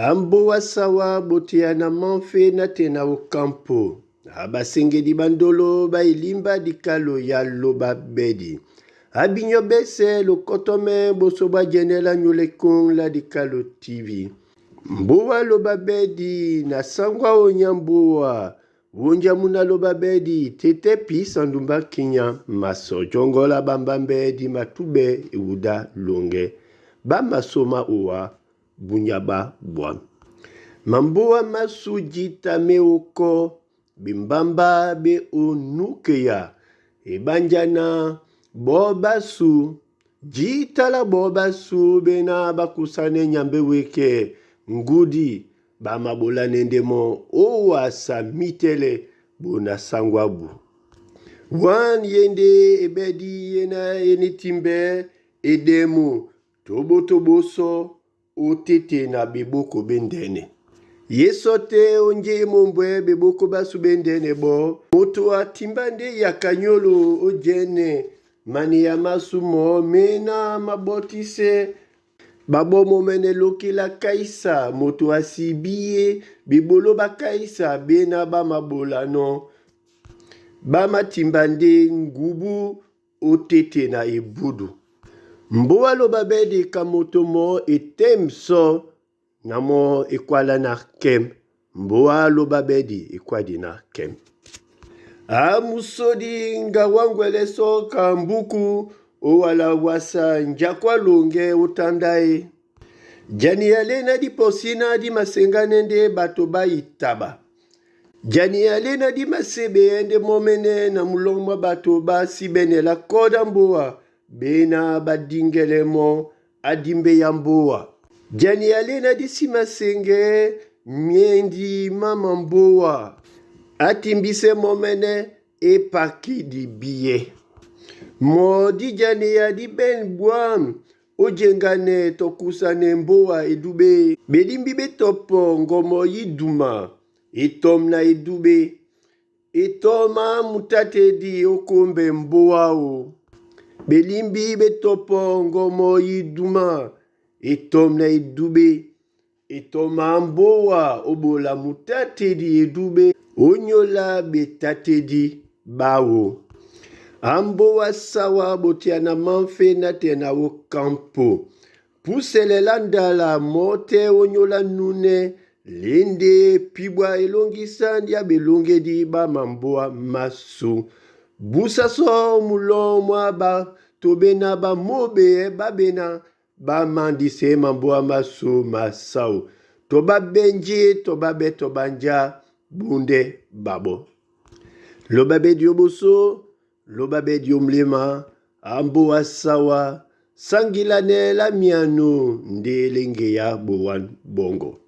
Amboa sawa botea na manfe na te na okampo. Abasengedi bandolo ba elimba dikalo ya loba bedi. Abinyo bese lokotome boso ba jenela nyolekong la dikalo TV. Mboa loba bedi na sangwa onyamboa. Wonja muna loba bedi tete pi sandumba kinya maso jongola bambambe di matube ewuda longe. Ba masoma owa bunyaba bwa. Mamboa masu jita meoko bimbamba be onukeya ebanjana bo basu jitala bo basu bena bakusane nyambe weke ngudi bamabola nendemo owasa mitele bona sangwabu. Wan yende ebedi yena enitimbe edemu tobotoboso otete na beboko bendene. Yeso te onje mombwe beboko basu bendene bo moto atimba nde ya kanyolo ojene mani ya masumo mena mabotise babomo mene lokela kaisa moto asibi ye bebolo bakaisa bena bamabolano bamatimba nde ngubu otete na ebudu. Mboa loba bedi kamoto mo etemso na mo ekwala na kem. Mboa loba bedi ekwadi na kem. Amusodi ngawangwele so kambuku owala wasa njakwa longe otandae. Jani yale na di posina di masengane nde bato baitaba. Jani yale na di masebe nde momene na mulongo bato basibenela koda mboa bena badingele mo adimbe ya mboa. Jani yale na di simasenge miendi mama mboa. Atimbise momene epaki di biye. Mo di jani ya di ben bwam ojengane tokusane mboa edube. Belimbi betopo ngomo yiduma etom na edube. Etoma mutatedi okombe mboa o. Belimbi betopo ngomo yiduma etom na edube. Etoma mboa obola mutatedi edube. Onyola betatedi bawo. Amboa sawa botia na manfe na te na okampo. Puselela ndala mote onyola nune lende pibwa elongisa ndia belongedi bamamboa masu. Busaso mulomwa ba tobena bamobe babena bamandise mamboa masu masau. Toba benji toba be tobanja bunde babo. Loba be dioboso loba be diomlema amboa sawa sangilane la miano ndelenge ya bowan bongo.